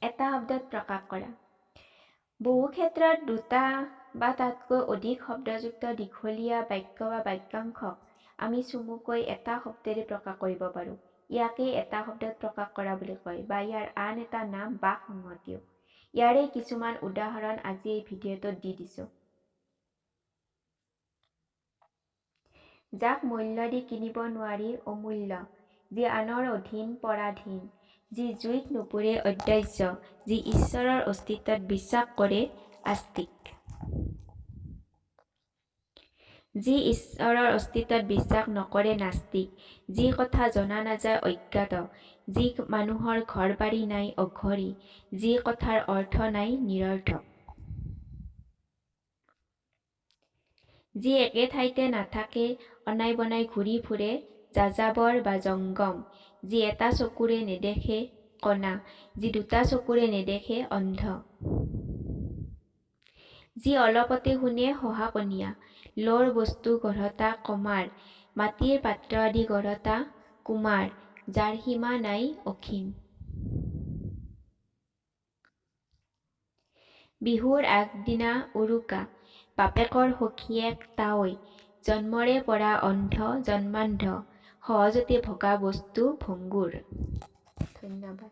এটা শব্দত প্ৰকাশ কৰা। বহু ক্ষেত্ৰত দুটা বা তাতকৈ অধিক শব্দযুক্ত দীঘলীয়া বাক্য বা বাক্যাংশক আমি চমুকৈ এটা শব্দেৰে প্ৰকাশ কৰিব পাৰোঁ। ইয়াকেই এটা শব্দত প্ৰকাশ কৰা বুলি কয় বা ইয়াৰ আন এটা নাম বাক সংহতিও। ইয়াৰে কিছুমান উদাহৰণ আজি এই ভিডিঅ'টোত দি দিছোঁ। যাক মূল্য দি কিনিব নোৱাৰি অমূল্য, যি আনৰ অধীন পৰাধীন, যি জুইত নুপুৰে অদাহ্য, যি ঈশ্বৰৰ অস্তিত্বত বিশ্বাস কৰে আস্তিক, যি ঈশ্বৰৰ অস্তিত্বত বিশ্বাস নকৰে নাস্তিক, যি কথা জনা নাযায় অজ্ঞাত, যি মানুহৰ ঘৰ বাৰী নাই অঘৰী, যি কথাৰ অৰ্থ নাই নিৰৰ্থক, যি একে ঠাইতে নাথাকে অনাই বনাই ঘূৰি ফুৰে যাযাবৰ বা জংগম, যি এটা চকুৰে নেদেখে কণা, যি দুটা চকুৰে নেদেখে অন্ধ, যি অলপতে শুনে শহাকণীয়া, লোৰ বস্তু গঢ়োতা কমাৰ, মাটিৰ পাত্ৰ আদি গঢ়োতা কুমাৰ, যাৰ সীমা নাই অসীম। বিহুৰ আগদিনা উৰুকা, বাপেকৰ সখীয়েক তাৱৈ, জন্মৰে পৰা অন্ধ জন্মান্ধ, সহজতে ভগা বস্তু ভঙ্গুৰ। ধন্যবাদ।